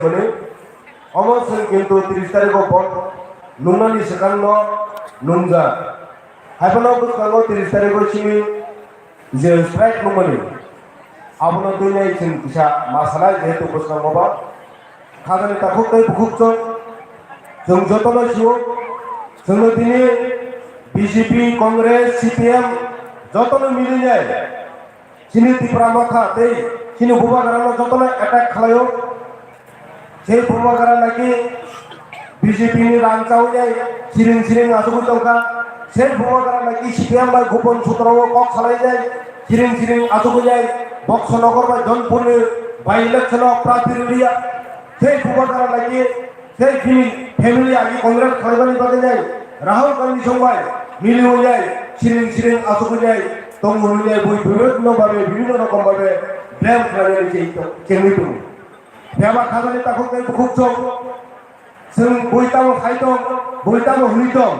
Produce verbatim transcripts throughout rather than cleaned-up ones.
Mani, omo chwng kintu tris tarikh o bond nungnani swkangno nungjak. Haiphano bwskango tris tarikh o chini je strike nungmani, abono twi nai chwng kisa ma sanai, jehetu bwskango ba khajani takhuk tei bukhuk chwng, chwng jotono sio, chwngno tini B J P, Congress, C P M jotono milinai chini Tipra Motha tei chini Bubagrano jotono attack khlaio. Sei Bubagra naki B J P ni rang chawi jai, siring siring achugwi tongkha. Sei Bubagra naki C P M bai gopon sutro o kok salai jai, siring siring achugwi jai. Boxo Nogor bai Jonpur ni by election o prarthi rwliya. Sei Bubagra naki sei bini family agi Congress khlaibani bagwi jai. Rahul Gandhi song bai miliwi jai, siring siring achugwi jai. Tongo hwnwi jai bui bibhinno babe, bibhinno rokom babe blame khlainani chengwi tongo. Phiya ba khajani takhuk tei bukhuk chwng, chwng bui tamo khai tong, bui tamo hwnwi tong,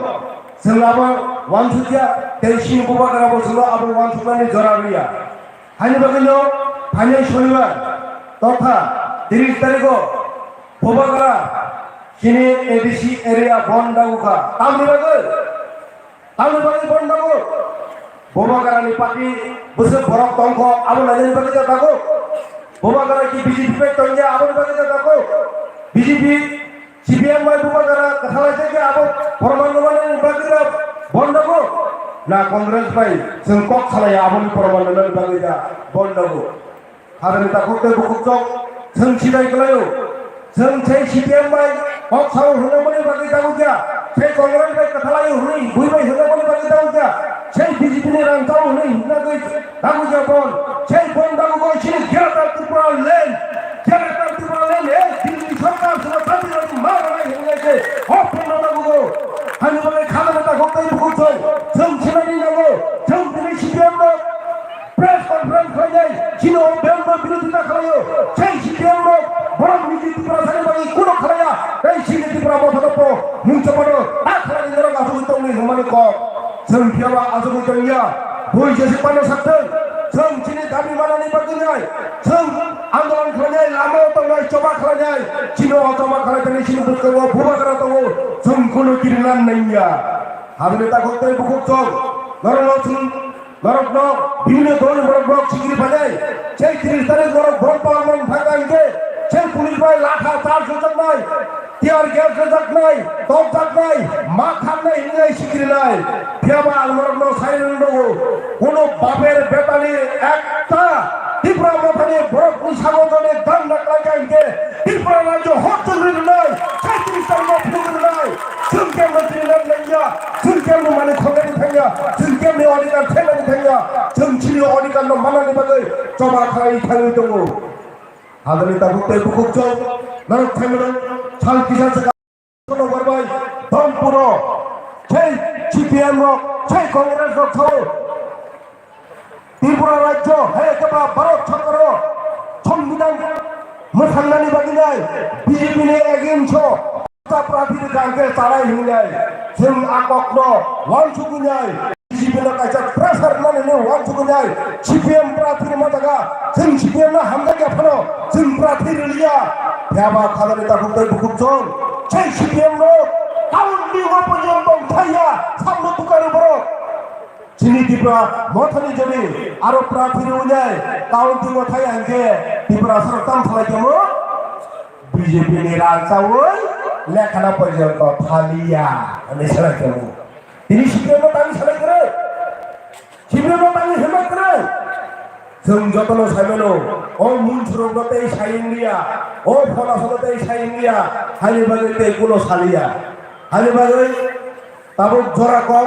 chwng abo uansukya, tei chini Bubagra bo chwngno abo uansuknani jora rwya. Haini bagwino phainai Sonibar totha tris tarikho Bubagra chini A D C area bond dagu kha. Tamni bagwi? Tamni bagwi bond dago? Bubagrani party bwswk borok tongkho, abo nainani bagwi da dago? Bubagra ki B J P bai tongya, aboni bagwi da dago? B J P, C P M bai Bubagra kwthalai jakya, abo proman rwmani bagwi da bond dago? Na Congress bai chwng kok salaiya, aboni proman rwmani bagwi da bond dago? Hadani takhuk tei bukhuk chwng, chwng sidai kwlaio. Chwng sei C P M bai kok sao hwnwi mani bagwi tabukya. Sei Congress bai kwthalaio hwnwi, bui bai hwnwi mani bagwi tabukya. Sei B J P ni rang chao hwnwi hwnwi tabukya bond. Sei bond tabukgo chini Greater Tripura Land, Greater Tripura Land, eh, Delhi sorkar suna thani rani ma rani hwnwi se, o bond tabukgo. Hani bagwi khadani takhuk tei bukhuk chwng, chwng sinani nango, chwng tini C P M no press conference khlainai, chini o band no birodita khlaio, sei C P M no borok niji Tiprasani bagwi kuno khlaiya, tei chini Tipra Motha no bo mungsa bono ta khlai ni norok asugwi tongwi hwnmani kok. Chwng phiya ba asugwi tongya, bui jesi pano saktwng, chwng chini dabi manani bagwi nai, chwng andolon khlainai, lama o tongnai, choba khlainai, chini o choba khlai tongwi chini bwskango Bubagra tongo, chwng kuno kirinan nangya. Habini takhuk tei bukhuk chwng, norokno chwng Norokno bibhinno dol borok borok sikiri phainai. Sei tris tarik borok bond palmani thangkha hinkhe sei police bai latha charge rwjaknai, tear gas rwjaknai, topjaknai, ma thangnai hinwi sikirinai. Phiyaba ang norokno sai rwng nogo, kono baper betani ekta Tipra Mothani borokni sago jodi danda khlaikha hinkhe Tripura rajyo hor chwngri rwnai, sai tris tarikno phunuk rwnai. Chwng kemno tini nang nangya, chwng kemno mani khogani thangya, chwng kemni odhikar khenani thangya, chwng chini odhikarno manani bagwi choba khlai thangwi tongo. Hadani takhuk tei bukhuk chwng norok thaimano sal kisa swkang. Kono barbai Dompuro sei C P M rok, sei Congress rok sao. Tripura rajyo, hai khe ba Bharat Sarkar o Songbidan mwthangnani bagwi nai B J P ni against o ta prarthi rwkha hwnkhe chanai hwnwi nai. Chwng a kokno uansugwi nai, B J P no kaisa pressure rwnani hwnwi uansugwi nai. C P M prarthi rwma jaga chwng C P M no hamjakya phano chwng prarthi rwliya. Phiya ba khajani takhuk tei bukhuk chwng sei C P M no town ni o porjonto thaiya samno tukaro borok. Chini Tipra Mothani jodi aro prarthi rwnai counting o thai hwnkhe Tiprasarok tamo salai khe mo B J P ni rang chawi lekhana porjonto thaliya hwnwi salai khe mo. Tini C P M no tangwi salai kwrwi, C P M no tangwi hwnwi kwrwi. Chwng jotono sai mano, o munsurokno tei sai wng liya, o phonasono tei sai wng liya, haini bagwi tei kuno saliya. Haini bagwi tabuk jora kom,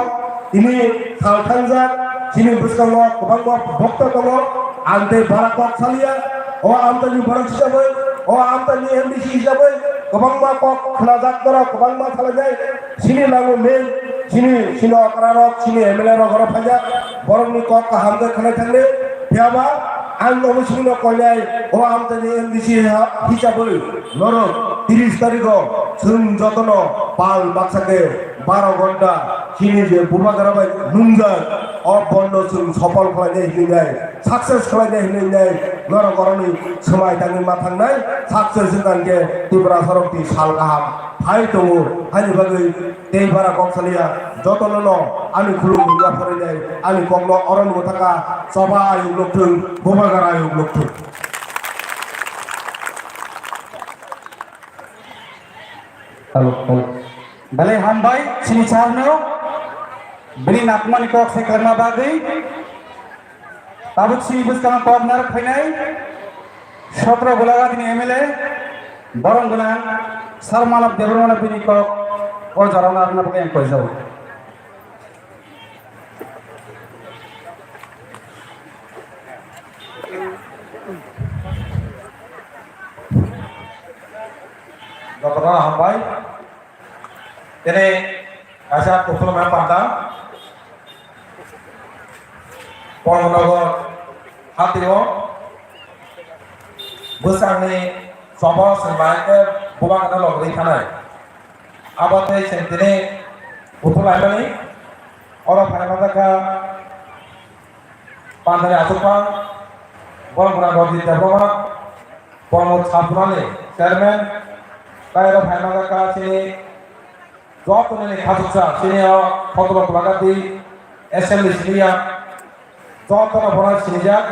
tini sal thangjak, chini bwskango kwbangma bokto tongo, ang tei bara kok saliya, o amchaini borok hisabai, o amchaini M D C hisabai, kwbangma kok khnajak norok, kwbangma salaijak, chini nango main, chini, chini okrarok, chini M L A rok oro phaijak, borokni kok kaham khe khwnai thangdi, phiyaba ang obo chini no koinai, o amchaini M D C ha-, hisabai, norok tris tarikh o chwng jotono pal baksa khe baro ghonta, Chini je bubagra bai nungjak, o bondo chwng sopol khlainai hinwi nai, success khlainai hinwi nai, norok oroni swmai tangwi ma thangnai, success wngkha hinkhe Tiprasarok twi sal kaham phai tongo. Haini bagwi tei bara kok saliya, jotono no ani khulum nungya phorinai, ani kokno oro nungwi thangkha, choba ayuk lokthung, bubagra ayuk lokthung. Hello, hello. Belai hambai chini sarno, bini nakmani kok se kwrwngna bagwi. Tabuk chini bwskango kok narwk phainai, sotro Golaghati ni M L A, borom gwnang Sir Manab Debbarma no bini kok o jorao narwkna bagwi ang koijago. Jotono hambai. Tini kaisa kuphulma panda. Polnogo hatio bwsangni chobo swngbai khe bubakno logri thanai. Abo tei chwng tini kuphulaimani oro phaima jakha. Pandari achukphang, borok gwnang Rajit Debbarma, Pramod Sapurani chairman, tei oro phaima jakha chini joto nini khachuksa, chini o Khotoro Golaghati assembly siniya, jotono bono sinijak.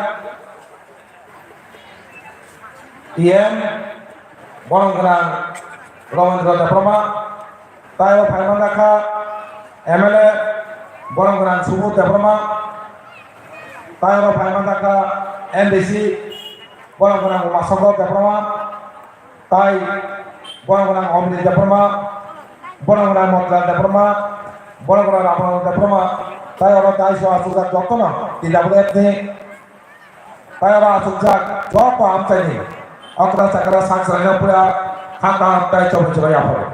T M, borok gwnang Robindra Debbarma, tei o phaima jakha M L A, borok gwnang Subodh Debbarma, tei o phaima jakha M D C, borok gwnang Umashankar Debbarma, tei borok gwnang Omrit Debbarma, borok gwnang Motilal Debbarma, borok gwnang Ramanand Debbarma, tei oro daiso achukjak jotono T W F ni Tei oro achukjak joto amchaini okra chakra sak chwraino puya kha kaham tei chobai chobai aphuru.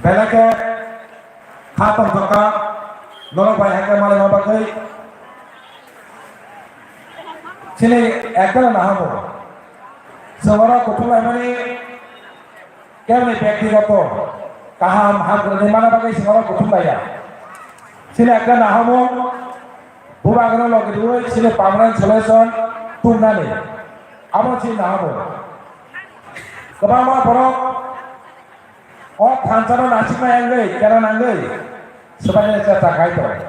Belai khe kha tongthokha norok bai hai khe malaima bagwi chini ekdala naharmung. Chwng oro kuthum laimani keboni byaktigoto kaham hamkrani mana bagwi chwng oro kuthum laiya. Chini ekdala naharmung. Bubagra logi rwi chini permanent solution tubnani. Abo chini naharmung. Kwbangma borok o thansa no nasiknai wngwi, kera nangwi swbaini chesta khai tongo.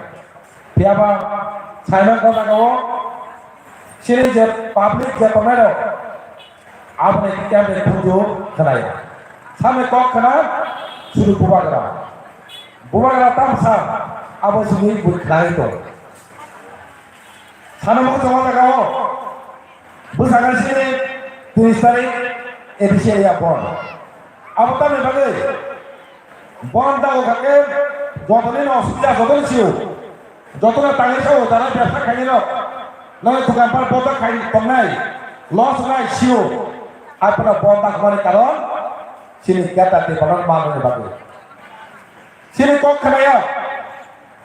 Phiyaba saimang ko jagao chini je public je tongnai rok, Aboni kemre khunju khwnai. Sami kok khna sudu bubagra. Bubagra tamsa abo simi bui khlai to. Sana mo joma jaga o. Bwsakha sini tris tarik A D C area bon. Abo tamni bagwi. Bon dago kake, jotoni no osubida jotoni siu. Jotoni tangi sao, jara bebsa khaini no. Nang dukan par boda khai tongnai. Loss nai siu. Apna bon dak mani karon, sini kata te balan mano ni bagwi. Sini kok khanaya.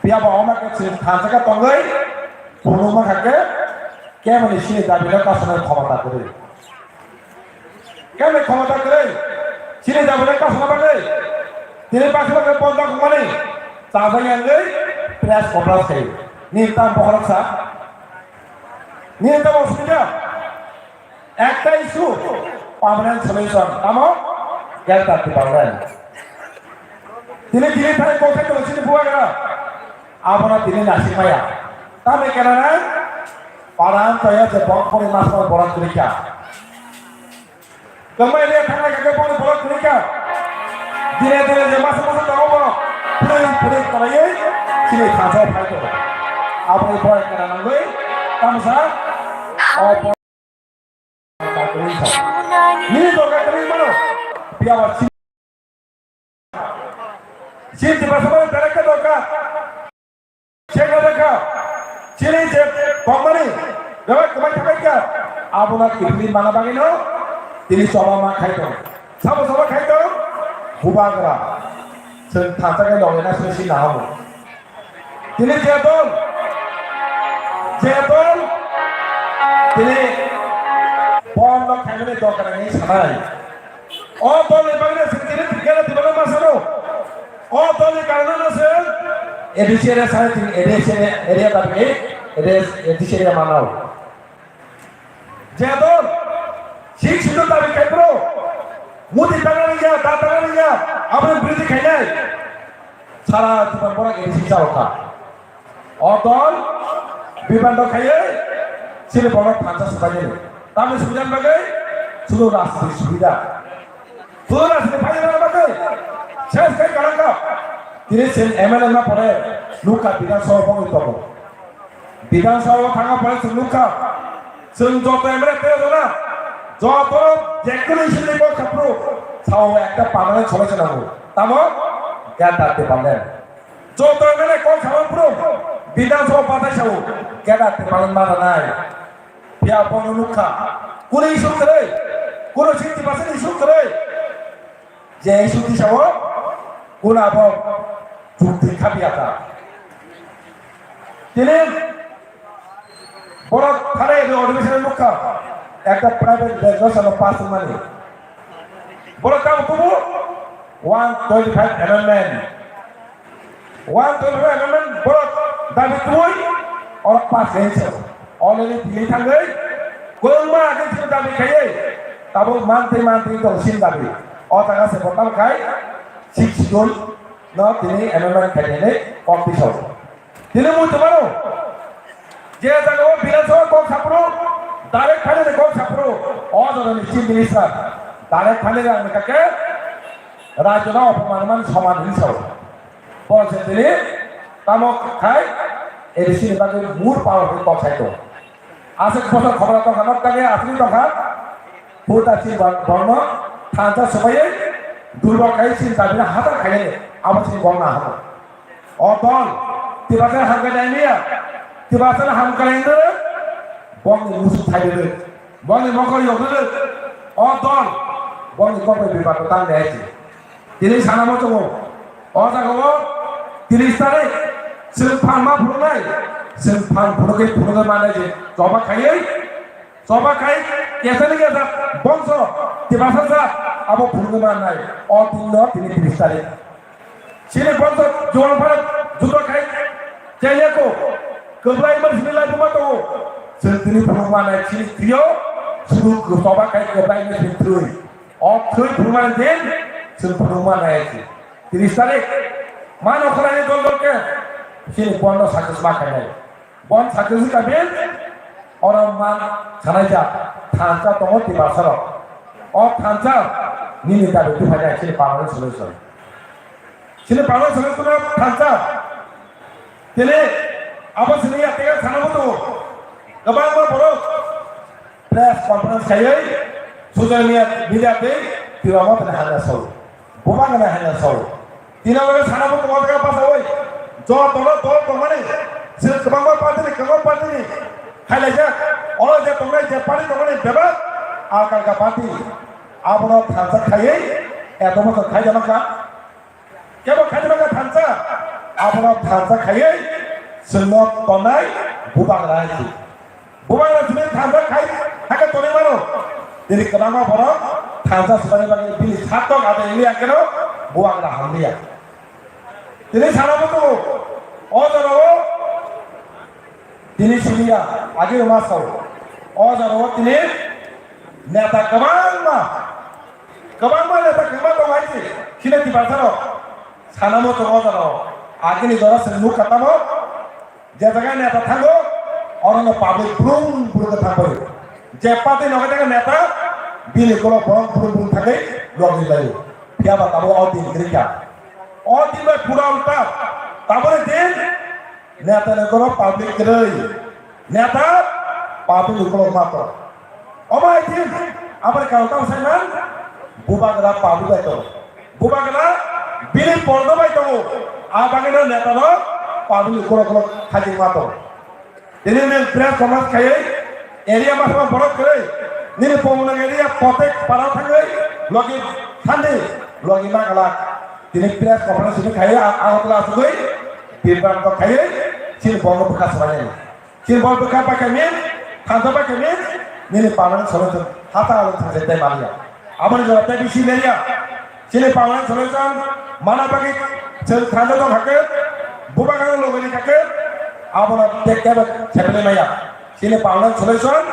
Phiya bo omo khe chwng thansa khe tongwi, phunukma kha khe, kemani chini dabi no kasana khomota kwrwi. Kemani khomota kwrwi, chini dabi no kasana bagwi, tini baksa bagwi ponda khumani, chajak yangwi, press conference khai. Nini tam bokhorok sa, nini tam osubida. Ekta issue, permanent solution. Tamo? Greater Tipraland. Tini, tini thani kokthai tongo chini bubagra. Abono tini nasikmaya. Tamo kena na? Paran toya je bok boni masma boran tulikha. Kemai le thangna kake boni boran tulikha. Dire dire je masa masa tongo bono. Phuring phuring kalaye. Chini thaso phai tongo. Aboni boy kena nangwi. Tamsa. Nini dorkar kwrwi mano. Phiya ba chini, chini Tiprasa mani belai khe dorkar. Chekha dekha. Chini je company, bebak kwbai thabai kha. Abono kiphilwi mana bagwino tini choba ma khai tong. Sabo choba khai tong. Bubagra. Chwng thansa khe logena sini si nahamu. Tini je dol, je dol, tini bon no khaimani dorkar hinwi sanai. O dol ni bagwi se tini tigana tibana masano. O dolni karone no se A D C area side, A D C area, area dabi, A D C area manao. Je dol sik sik dabi khai bro, mudi tangani ya, da tangani ya, aboni birodi khainai. Sara jiban borak A D C chalo kha. O dol bibando khaiwi chini borok thansa swbainani. Tamni subidani bagwi chwng rajniti subida. Chwng rajniti phaina bagwi ses khai kwlangkha. Tini chwng M L A wngna pore nukha Bidhan Sabha bongwi tongo. Bidhan Sabha thangna pore chwng nukha. Chwng joto M L A tei jona joto jekunu isini kok saphuru sao ekta permanent solution nango. Tamo? Gadar department. Joto mene kok sabang phuru Bidhan Sabha pathai sao keda tepalon ma ranai. Phiya bono nukha. Kunu issue kwrwi, kunu sixty percent issue kwrwi. Je issue tisao kunu abo chukti khapiya kha. Tini borok thani ri odibisini nukha. Ekta private graduation o pass wngmani. Borok tamo tubu one twenty five amendment. One twenty five amendment borok dabi tubui oro pass khainai se. Already tini thangwi kwbangma agwi chini dabi khaiwi tabuk mantri mantri tong sin dabi. O jaga se bo tamo khai six schedule no tini amendment khainai kok tisao. Tini mui tumano je jaga o Bidhan Sabha kok saphuru direct phainani kok saphuru o jaga ni chief minister direct phainani ang kake rajyo no opoman man soman hinwi sao. Bo se tini tamo khai A D C ni bagwi mur power ni kok sai tongo. Aswk bosor khobra tongkha, nok tangwi aswk tongkha. Buddha chini borno thansa swbaiwi durbar khai chini dabini hathar khai abo chini borno hamo. O dol, tibasa hamkha naimia, tibasa hamkha naimia, bongni musu thaibele, bongni mokol yokdele, o dol, bongni kokbai bibato tang de aisi. Tini sana mo tongo, o jaga o tris tarik, chwng phan ma phunuknai, chwng phan phunukgwi phunukgwi manai je, choba khaiwi, choba khai, kesani kesa, bongso, tibasa sa, abo phunukgwi manai, o tinno tini tris tarik. Chini bongso juang phara judo khai, chayako, kwblaima sini lai buma tongo, chwng tini phunukma nai chini trio, suru kwtoba khai kwblaima sini thrwi. O thrwi phunukma din, chwng phunukma nai chi. Tris tarik, mano khorani dol dol ke, chini bondo sakis ma khainai. Bon sakhe si kamin, oro man sanai jak, thansa tongo tibasa rok. O thansa nini dabi tu phaida chini permanent solution. Chini permanent solution o thansa. Tini abo sini ya tega sana butu. Kwbangma borok press conference khaiwi social media, media tei tibamo tini hanja sao. Buma gana hanya sao. Tini o sana bo tongma jaga pasawi. Jotono dol tongmani. Chwng kwbangma party ni, kwbangma party ni. Khailaijak. Oro je tongnai je party tongmani bebak. Alka alka party. Abono thansa khaiwi. Eto bosor khaijama kha. Kebo khaijama kha thansa. Abono thansa khaiwi. Chwngno tongnai. Bubagra hai si. Bubagra simi thansa khai, hakhe tonwi mano. Tini kwbangma borok thansa swbani bagwi bini satok ada ili angkeno bubagra hamliya. Tini sana butu o jorao tini siniya agi ma sao. O jorao tini neta kwbangma, kwbangma neta kwbangma tongo hai si. Sini tibasaro sana butu o jorao agini jora se nukha tamo. Je jaga neta thango, orono public brum brum khe thangbai. Je party nogo jaga neta, bini ukolok borok brum brum thangwi logwi laio. Phiya ba tabuk o din kwrwi kha. O din bai pura ulta. Tabukni din neta ni ukolok public kwrwi. Neta public ni ukolok mato. Omo hai din, aboni karon tamo sai man, bubagra public bai tongo. Bubagra bini poldo bai tongo. A bagwino neta no public ni ukolok ukolok khajingma tongo. Tini nini press conference khaiwi area masama borok kwrwi. Nini Pomona area protek parao thangwi logi thandi logi magalak. Tini press conference ni khaiwi a-, Agartala asugwi Bibranto khaiwi chini borokno bwkha swbainani. Chini borok bwkha paikha min, thansa paikha min, nini permanent solution hata alo thangsa tei maliya. Aboni jora tei bisi meliya. Chini permanent solution mana bagwi Chwng thanda tong hakhe, bubagra logoni hakhe, abono tei kebo khepelai maya. Chini permanent solution,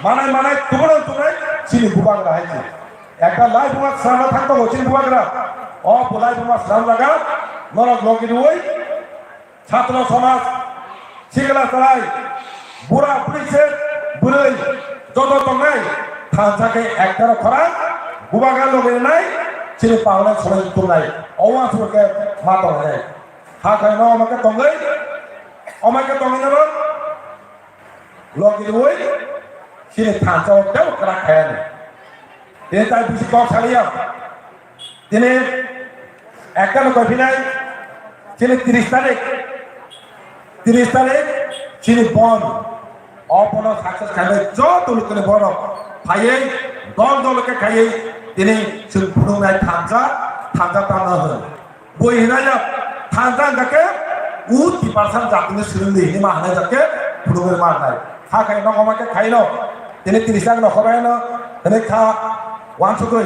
manai manai, tubunai tubunai, chini bubagra hai se. Ekta lai buma srama thang tongo chini bubagra. O bo lai buma sram jaga, norok logi rwi, chhatro somaj, sikla chwrai, bura buri se, bwrwi, joto tongnai, thansa khe ekta rok khorang, bubagra logi nai, chini permanent solution tongnai. O wansuk khe ma tongnai. Hakhe no omo khe tongwi, omo khe tongwi no logi rwi, chini thansa o tebo kwrak khaiyani. Tini tai bisi kok saliya. Tini ekta no koi phinai, chini tris tarik, tris tarik, chini bon. O bono success khainai joto lukuni borok phaiwi dol dol khe khaiwi tini chwng phunuknai thansa, thansa tamna hwn. Bui hinai jak thansa hingkha khe u tiparsan jatini swrwngdi hinwi ma hinai jak khe phunugwi ma wngnai. Kha khai no homa khe khai no. Tini tini sak no khobai no hwnwi kha wansugwi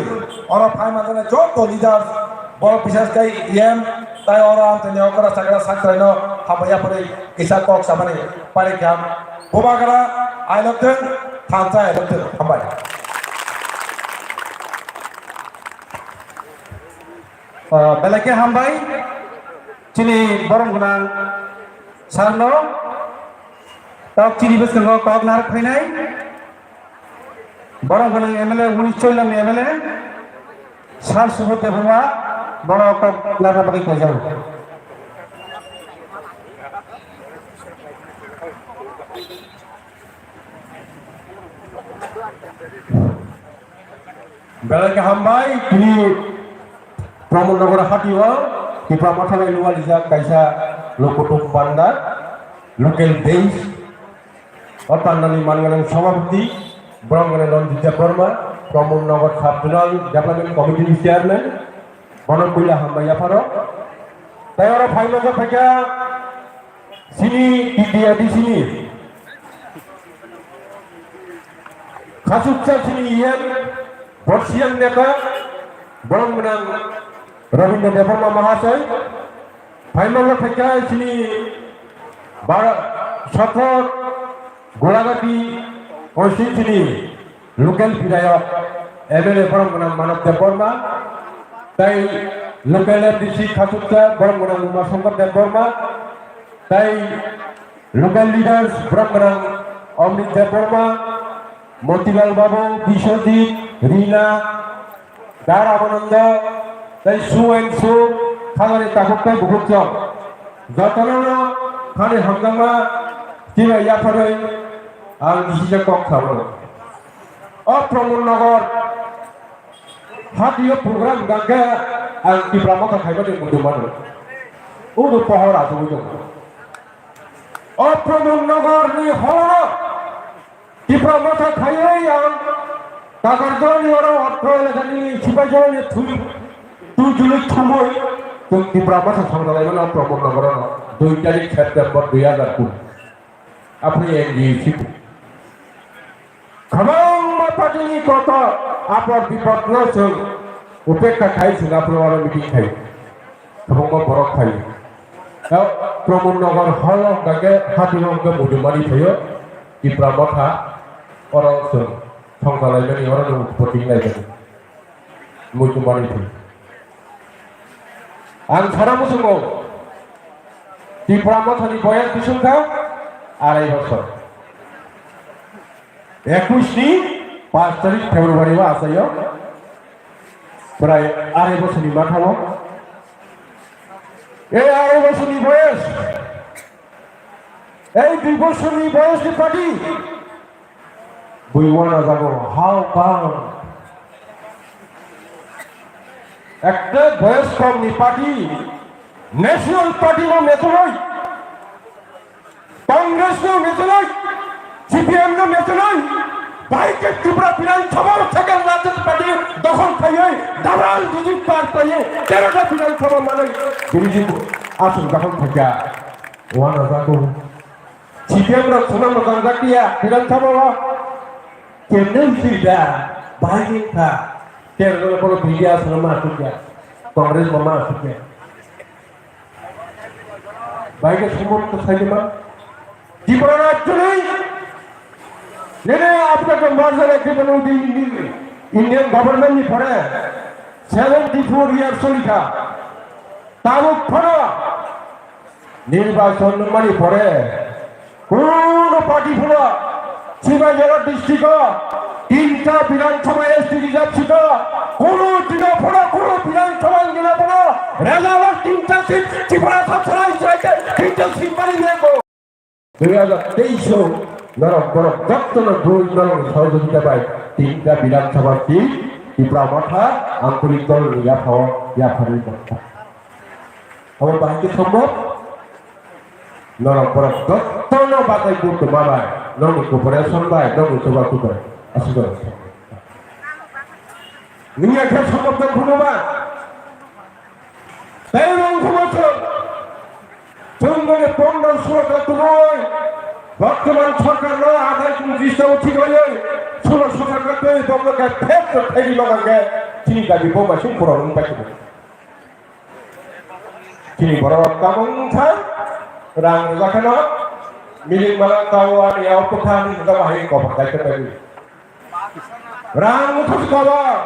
oro phai manjani joto leaders borok bisas khai E M tai oro ang tini okra sakra sakrai no hambai yapharwi kisa kok samani pari kha bubagra ailok thung thansa ailok thung hambai. Ah, belai khe hambai chini borom gwnang sir no, tok chini bwskango kok narwk phainai borom gwnang M L A unis Choilam ni M L A sir Subodh Debbarma, bono kok narwkna bagwi kaijago. Belai khe hambai, tini Pramod Nagar hatio Tipra Motha bai lualijak kaisa lokotok panda, local base. O pandani manganang sabhapati, borok hwnkhe Ranjit Debbarma, Pramod Nagar Sub Zonal Development Committee ni chairman, bono puila hambai yapharo. Tai oro phai manjak phaikha, Chini T T A D C ni khasuksa chini E M Borsiang neta, borom gwnang Rabindra Debbarma Mahasoi, phaimalo phaikha chini bara sotro Golagati constituency ni local bidayok M L A borom gwnang Manob Debbarma, tai local M D C khasuksa borom gwnang Uma Shankar Debbarma, tai local leaders borom gwnang Omrit Debbarma, Motilal Babu, Biswajit, Rina, Da Ramananda, tai su and su, khamani takhuk tai bukhuk chwng. Jotono no thani hamjakma chibai yapharwi ang bisingsa kok sao. O Pramod Nagar hatio program hwnkhe ang Tipra Motha khaimani muchung mano. Oro pohor achugwi tongo. O Pramod Nagar ni horo Tipra Motha khaiwi ang Takarjani oro otro elakani sipaijani thui tujuli thumui chwng Tipra Motha songdalaimano Pramod Nagar no dui tarik September dui hajar kuri. Aphuru N G O si kwbangma party ni kotor apor bipod no chwng upekha khai chwng aphuru oro meeting khai. Kwbangma borok phai. Tei Pramod Nagar hall hwnkha khe hatino hwnkhe mujumani phaio Tipra Motha oro chwng thongkalaimani oro no utpoti wnglaimani. Mujumani phai. Ang sana muchungo Tipra Mothani boyes bisingkha arai bosor. Ekush ni paanch tarik February o achaio. Prai arai bosor ni mathao. Ei arai bosor ni boyes. Ei dui bosor ni boyes ni party. Bui wana jago, how come? Ekta boyes kom ni party, National Party no metonoi, Congress no metonoi, C P M no metonoi, bai ke Tripura Bidhan Sabha o second largest party dokhol khaioi, double digit par khaioi, tero ta Bidhan Sabha manoi, B J P aswk dokhol khaikha, wana jago. C P M rok swnam rok tangjak tiya, Bidhan Sabha o. Kemne wngsi da, bahai ni kha. Kerala bono B J P swnam ma asuk ya, Congress bo ma asuk ya. Baikhe somortho saidima. Tripura rajyoni nini apna to merger agreement with the Indian, Indian government ni pore seventy four years solikha. Tabuk phano nirbachon nungmani pore kuno party phano Sibaijala district o tinta Bidhan Sabha S T reserve seat o kuno dino phano kuno Bidhan Sabha ni dino phano reserve tinta seat Tripura sa salai salai tinta seat mani lego. Dui hajar teis o norok borok jottono dui norok ni sohojogita bai tinta Bidhan Sabha seat Tipra Motha Antolik Dol ni yaphao yapharwi tongkha. Abo bahai khe sombhob? Norok borok jottono bagwi buktuma bai, nokni cooperation bai, nokni chubachu bai, aswk bai. Nini khe sombhob tong phunukma? Tei rong phunukma chwng? Chwng boni pondro solo ka tubui, bortoman sorkar no adai chwng jistao thik bai, solo sorkar ka twi bokno khe phek to thai di bagwi khe chini dabi bo masing pura rung pai tubui. Chini borok tabuk wngkha rang rwjakheno milik mala tao ani yao kwthang ni hwnba hai kobor dai khe bai. Rang wngkha kobor,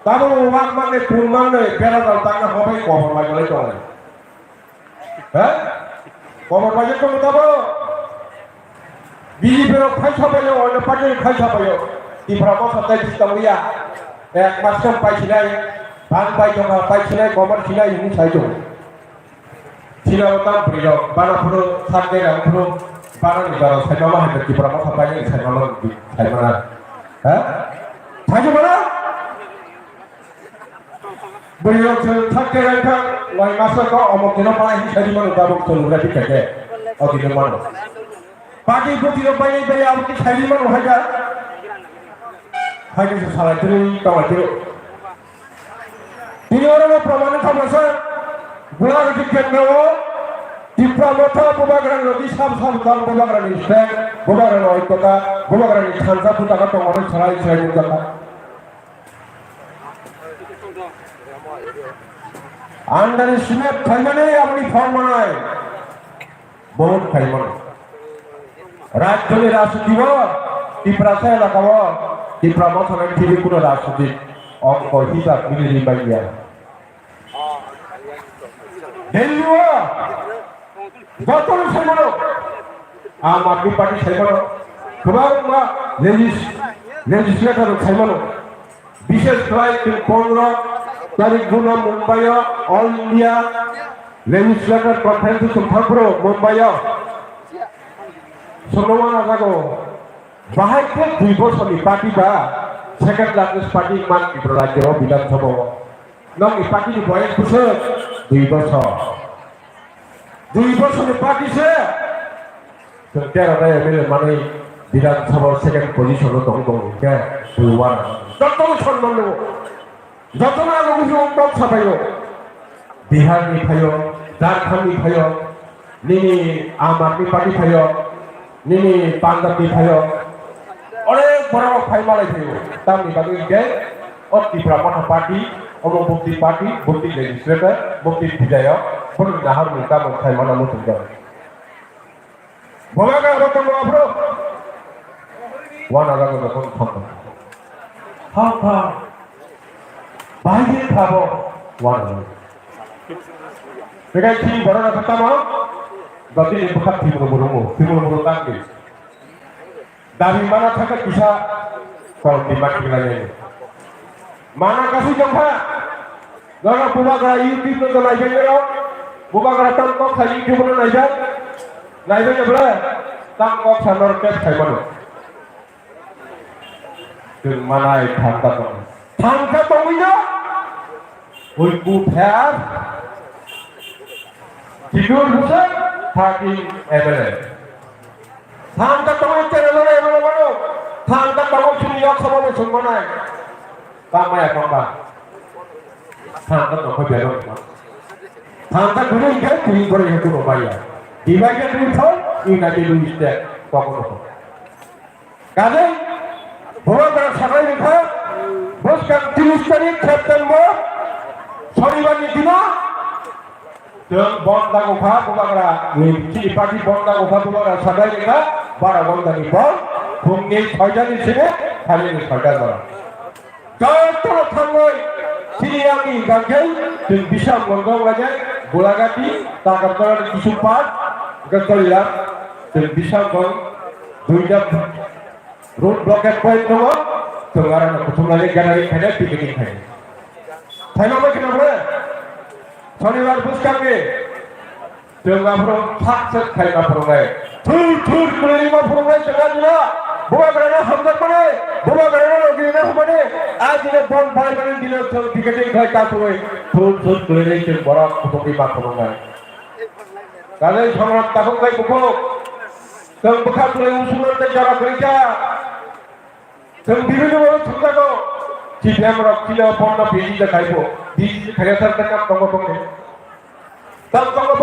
tabuk wak mangni pun mangni bera dal tangna hobai kobor lai lai tongo. He? Kobor bai tongo tabuk. B J P rok phai sabaio, oino party rok phai sabaio. Tipra Motha tei bisi tongliya. Ek mas khe pai sinai, bang pai tongkha, pai sinai, komor sinai, hwnwi sai tongo. Sinao tam bwrwi rok, bana phuru, sak de rang phuru, bana ni jora sai mama hai Tipra Motha pai ni sai mama, sai mana. Ha? Sai mana? Bwrwi rok se thak khe rai thak, lai masa ko omok dino pai hi sadi mano tabuk tong rai thak khe. O dino mano. Pati poti rok bai bai abo ki sadi mano hai da. Hai ke salai tiri, tawai tiri. Tini oro no praman kha masa, Gulagati kendro o, Tipra Motha Bubagra ni sab sab tang Bubagra ni stand, Bubagra ni oikota, Bubagra ni thansa puta ka tong oro salai salai nukjaka. Underestimate khaimani aboni phone manai. Bahut khaimani. Rajyoni rajniti o, Tiprasa elaka o, Tipra Motha ni thiri kuno rajniti ongkor hisab mili ri baiya. Delhi o, joto no sai mano. Aam Aadmi Party sai mano. Kwbangma legis-, legislator sai mano. Bishesh khlai chwng pondro tarik buno Mumbai o All India Legislator Conference chwng thangphuru Mumbai o. Sono wana jago bahai khe dui bosorni party ba second largest party man Tripura rajyo o Bidhan Sabha o. Nokni party ni boyes bwswk dui bosor. Dui bosorni party se. Chwng tero ta M L A manwi Bidhan Sabha second position o tong tong khe twi wana. Joto no sonman rwo. Joto no ang bujio kok sabaio. Bihar ni phaio, Jharkhand ni phaio, nini Aam Aadmi Party phaio, nini Punjab ni phaio. Onek borok phai malai phaio. Tamni bagwi hwnkhe o Tipra Motha Party, omo bukti party, bukti legislator, bukti bidhayok, borok nahar ni tamo khai mana muchung jago. Bubagra bo tongo aphuru. Wana jago jokhon thangkha. Thang thang. Bahai khe kha bo. Wana jago. Bekai chini borok rok tamo. Dotini bwkha thimung murungo. Thimung murung tangdi. Dabi mana thangkha kisa. Kol di mat khlai. Mana kasi jongkha. Nono Bubagra YouTube no naijaknai rok, Bubagra tam kok sa YouTube no naijak, naijak ya bole, tam kok sa nor test khai mano. Chwng manai thangka tong, thangka tongwi no, ui ku pher, Tidur Hussain, thirteen M L A. Thangka tongwi channel no M L A mano, thangka tongwi chini yok sama bo sung manai. Tang maya tong ba. Thangka tong kho bero. Thangka guru hingke tini boro hingke kuno maya. Divided we fall, united we stand. Kokono ko. Kadai, Bubagra sakai rikha, bwskang tris tarik September, Sonibar ni dino, Chwng bon dago kha bubagra, ni chini party bon dago kha bubagra, sadai ni kha bara bon dani bon, phungni soita ni sini, thani ni soita jora. Jotono thangwi chini yang ni gangkhe, chwng Bishamganj gong lajak, Golagati, Takartala ni kisu part, Gakolila, chwng Bishamganj, duita, road blockade point tongo, chwng aro no kuthumnani gathering khaina picketing khaina. Thaima bai khna bole? Shonibar bwskangni chwng aphuru sak sak khaima phurungnai. Thur thur kwlwima phurungnai chwng ajina. Bubagrano hamjakmani, bubagrano logirina hwnmani, ajina bon bai mani dino chwng picketing khai kasui. Thur thur kwlwini chwng borok kuthumrima phurungnai. Kajai samrat tabuk bai bukhuk. Chwng bwkha kwlwi usungno tei jora kwrwi kha. Chwng bibini ulo thumjago. C P M rok chini o phone no busy da khaibo. Busy khaina sar ta kam tongo tongni. Tam tongo